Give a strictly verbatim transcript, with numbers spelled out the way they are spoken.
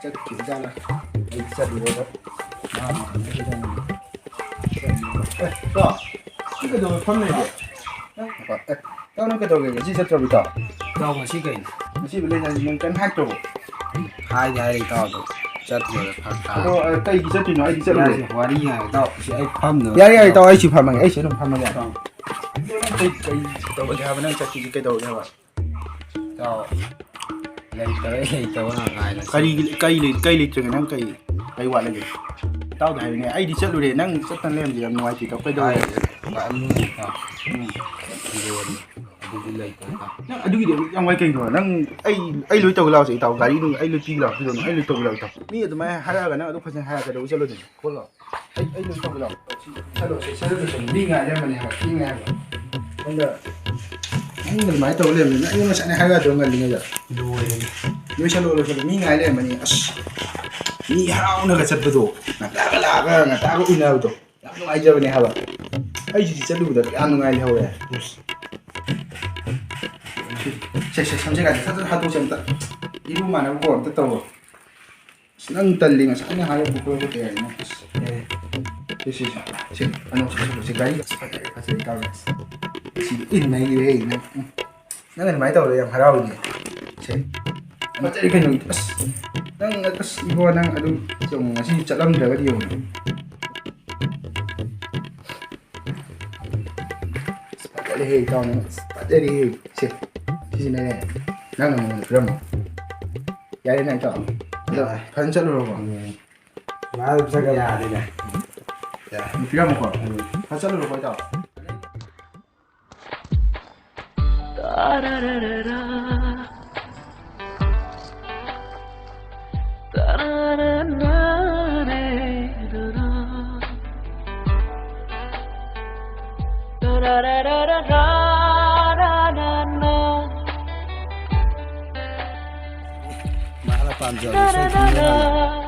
ꯆꯠꯈꯤꯕꯖꯥꯠꯂ? ꯑꯩ ꯆꯠꯂꯨꯔꯒ ꯃꯥ ꯃꯊꯟꯇ ꯀꯩꯗꯧꯔꯝꯃꯤ? ꯑꯦ, ꯀꯣ, ꯅꯪ ꯀꯩꯗꯧꯕ ꯐꯝ ꯂꯩꯒꯦ? ꯅꯪ, ꯑꯦ, ꯏꯇꯥꯎ, ꯅꯪ ꯀꯩꯗꯧꯒꯦ? ꯉꯁꯤ ꯆꯠꯇ꯭ꯔꯕꯣ, ꯏꯇꯥꯎ? ꯏꯇꯥꯎ, ꯉꯁꯤ ꯀꯩꯅꯣ? ꯉꯁꯤꯕꯨ ꯂꯩ ꯍꯥꯏꯁꯤ ꯅꯪ ꯀꯩꯝ ꯍꯥꯏꯔꯛꯇ꯭ꯔꯕꯣ? ꯍꯥꯏꯗꯤ ꯍꯥꯏꯔꯦ, ꯏꯇꯥꯎꯗꯣ ꯆꯠꯇ꯭ꯔꯦꯗ, ꯐꯔꯛ ꯇꯥꯔꯦ꯫ ꯑꯗꯣ, ꯑ, ꯀꯩꯒꯤ ꯆꯠꯇꯣꯏꯅꯣ? ꯑꯩꯗꯤ ꯆꯠꯂꯨꯔꯦ꯫ ꯏꯌꯥꯁꯦ ꯋꯥꯔꯤ ꯉꯥꯏ, ꯏꯇꯥꯎ, ꯁꯤ ꯑꯩ ꯐꯝꯅꯕ ꯌꯥꯔꯦ, ꯌꯥꯔꯦ, ꯏꯇꯥꯎ, ꯑꯩ ꯁꯤ ꯐꯝꯃꯒꯦ, ꯑꯩ ꯁꯤ ꯑꯗꯨꯝ ꯐꯝꯃꯒꯦ꯫ ꯏꯇꯥꯎ, ꯅꯪ ꯀꯩ, ꯀꯩ ꯇꯧꯔꯒꯦ ꯍꯥꯏꯕ? ꯅꯪ ꯆꯠꯇꯣꯏꯁꯤ ꯀꯩꯗꯧꯔꯒꯦ ꯍꯥꯏꯕ? ꯏꯇꯥꯎ, ꯂꯩꯇꯕꯩ ꯂꯩꯇꯕ ꯉꯥꯛ ꯉꯥꯏꯔꯦ꯫ ꯀꯔꯤ, ꯀꯔꯤ ꯂꯩ-, ꯀꯔꯤ ꯂꯩꯇ꯭ꯔꯒꯦ? ꯅꯪ ꯀꯩ, ꯀꯩ ꯋꯥꯠꯂꯒꯦ? ꯏꯇꯥꯎꯗ ꯍꯥꯏꯕꯅꯦ, ꯑꯩꯗꯤ ꯆꯠꯂꯨꯔꯦ, ꯅꯪ ꯆꯠꯇꯅ ꯂꯩꯔꯝꯕꯁꯦ ꯌꯥꯝ ꯅꯨꯡꯉꯥꯏꯇꯦ, ꯏꯇꯥꯎ꯫ ꯀꯩꯗꯧꯔꯦ? ꯍꯥꯏ, ꯋꯥꯠꯂꯝꯅꯤ, ꯏꯇꯥꯎ꯫ ꯎꯝ꯫ ꯐꯤꯔꯣꯟ ꯑꯗꯨꯗꯤ ꯂꯩꯇꯦ, ꯏꯇꯥꯎ꯫ ꯅꯪ ꯑꯗꯨꯒꯤꯗꯤ ꯌꯥꯝ ꯋꯥꯏ ꯀꯩꯒꯤꯅꯣ? ꯅꯪ ꯑꯩ, ꯑꯩ ꯂꯣꯏ ꯇꯧꯒꯦ ꯂꯥꯛꯑꯣꯁꯦ, ꯏꯇꯥꯎ꯫ ꯒꯥꯔꯤ ꯅꯨꯡ ꯑꯩ ꯂꯣꯏ ꯄꯤꯒꯦ ꯂꯥꯛꯑꯣ, ꯐꯤꯔꯣꯟ ꯅꯨꯡ ꯑꯩ ꯂꯣꯏ ꯇꯧꯒꯦ ꯂꯥꯛꯑꯣ, ꯏꯇꯥꯎ꯫ ꯃꯤ ꯑꯗꯨꯃꯥꯏꯅ ꯍꯥꯏꯔꯛꯑꯒ ꯅꯪ ꯑꯗꯨ ꯐꯖꯅ ꯍꯥꯏꯔꯛꯀꯗꯧꯕ ꯆꯠꯂꯣꯗꯅ꯫ ꯈꯣꯠꯂꯣ꯫ ꯑꯩ, ꯑꯩ ꯂꯣꯏ ꯇꯧꯒꯦ ꯂꯥꯛꯑꯣ꯫ ꯆꯠꯂꯣ, ꯆꯠꯂꯣ, ꯆꯠꯂꯣ꯫ ꯃꯤ ꯉꯥꯏ ꯂꯩꯔꯝꯕꯅꯦ ꯍꯥꯏꯕ, ꯃꯤ ꯉꯥꯏ ꯍꯥꯏꯕ꯫ ꯁꯣꯝꯗ ꯅꯪ ꯑꯗꯨꯃꯥꯏꯅ ꯇꯧ ꯂꯩꯔꯝꯃꯦ꯫ ꯅꯪ ꯑꯩꯉꯣꯟꯗ ꯉꯁꯥꯏꯅ ꯍꯥꯏꯔꯛꯑꯗ꯭ꯔꯣ ꯉꯜꯂꯤꯉꯩꯗ? ꯂꯣꯏꯔꯦ꯫ ꯂꯣꯏꯁꯜꯂꯣ, ꯂꯣꯏꯁꯜꯂꯣ꯫ ꯃꯤ ꯉꯥꯏ ꯂꯩꯔꯝꯃꯅꯤ꯫ ꯑꯁ, ꯃꯤ ꯍꯔꯥꯎꯅꯒ ꯆꯠꯄꯗꯣ, ꯉꯟꯇꯥꯒ ꯂꯥꯛꯑꯒ ꯉꯟꯇꯥꯒ ꯎꯅꯕꯗꯣ꯫ ꯌꯥꯝ ꯅꯨꯡꯉꯥꯏꯖꯕꯅꯦ ꯍꯥꯏꯕ꯫ ꯑꯩꯁꯨ ꯆꯠꯂꯨꯕꯗ ꯌꯥꯝ ꯅꯨꯡꯉꯥꯏ ꯂꯩꯍꯧꯔꯦ꯫ ꯁꯦ, ꯁꯦ, ꯁꯝꯁꯦ ꯀꯥꯏꯗ ꯁꯠ ꯁꯠ ꯍꯥꯠꯇꯣꯛꯁꯦ ꯑꯝꯇ꯫ ꯏꯔꯨ ꯃꯥꯟꯅꯕ ꯀꯣ ꯑꯝꯇ ꯇꯧꯔꯣ꯫ ꯑꯁ, ꯅꯪ ꯇꯜꯂꯤ, ꯉꯁꯥꯏꯅ ꯍꯥꯏꯔꯛꯄ ꯈꯣꯠꯄ ꯀꯌꯥ ꯍꯥꯏꯅꯣ? ꯑꯁ, ꯑꯦ꯫ ꯁꯤ, ꯁꯤ, ꯁꯤ, ꯁꯤ, ꯀꯩꯅꯣ, ꯁꯤ, ꯁꯤ, ꯁꯤ, ꯒꯥꯔꯤ, ꯑꯁ, ꯐꯖꯔꯦ, ꯐꯖꯔꯦ, ꯏꯇꯥꯎ꯫ ꯁꯤꯗꯤ ꯏꯟ ꯅꯩꯈ꯭ꯔꯦꯍꯦ, ꯅꯪ, ꯎꯝ꯫ ꯅꯪ ꯑꯗꯨꯃꯥꯏꯅ ꯇꯧꯔꯦ, ꯌꯥꯝ ꯍꯔꯥꯎꯏꯅꯦ꯫ ꯁꯦ꯫ ꯐꯖꯔꯦ ꯀꯩꯅꯣ, ꯑꯁ꯫ ꯅꯪ, ꯑꯁ, ꯏꯕꯣ, ꯅꯪ ꯑꯗꯨ ꯌꯦꯡꯉꯨ, ꯉꯁꯤ ꯆꯠꯂꯝꯗ꯭ꯔꯒꯗꯤ ꯌꯦꯡꯉꯨ꯫ ꯑꯁ, ꯐꯖꯔꯦꯍꯦ, ꯏꯇꯥꯎ, ꯅꯪ, ꯑꯁ, ꯐꯖꯔꯦꯍꯦ꯫ ꯁꯦ, ꯁꯤꯁꯤꯅꯅꯦ, ꯅꯪꯅ ꯃꯉꯣꯟꯗ ꯄꯤꯔꯝꯃꯣ꯫ ꯌꯥꯔꯦ, ꯅꯪ, ꯏꯇꯥꯎ꯫ ꯑꯗꯣ, ꯌꯥꯔꯦ꯫ ꯐꯖꯅ ꯆꯠꯂꯨꯔꯣꯀꯣ? ꯎꯝ꯫ ꯃꯥ ꯑꯗꯨꯝ ꯆꯠꯈ꯭ꯔꯦ꯫ ꯌꯥꯔꯦꯅꯦ꯫ ꯌꯥꯔꯦ, ꯄꯤꯔꯝꯃꯣꯀꯣ? ꯎꯝ꯫ ꯐꯖꯅ ꯆꯠꯂꯨꯔꯣꯀꯣ, ꯏꯇꯥꯎ? ꯇꯥꯔꯥꯔꯥꯔꯥ꯫ ꯄꯥꯝꯖꯕ ꯏꯁꯩ ꯈꯟꯕ ꯌꯥꯕ꯫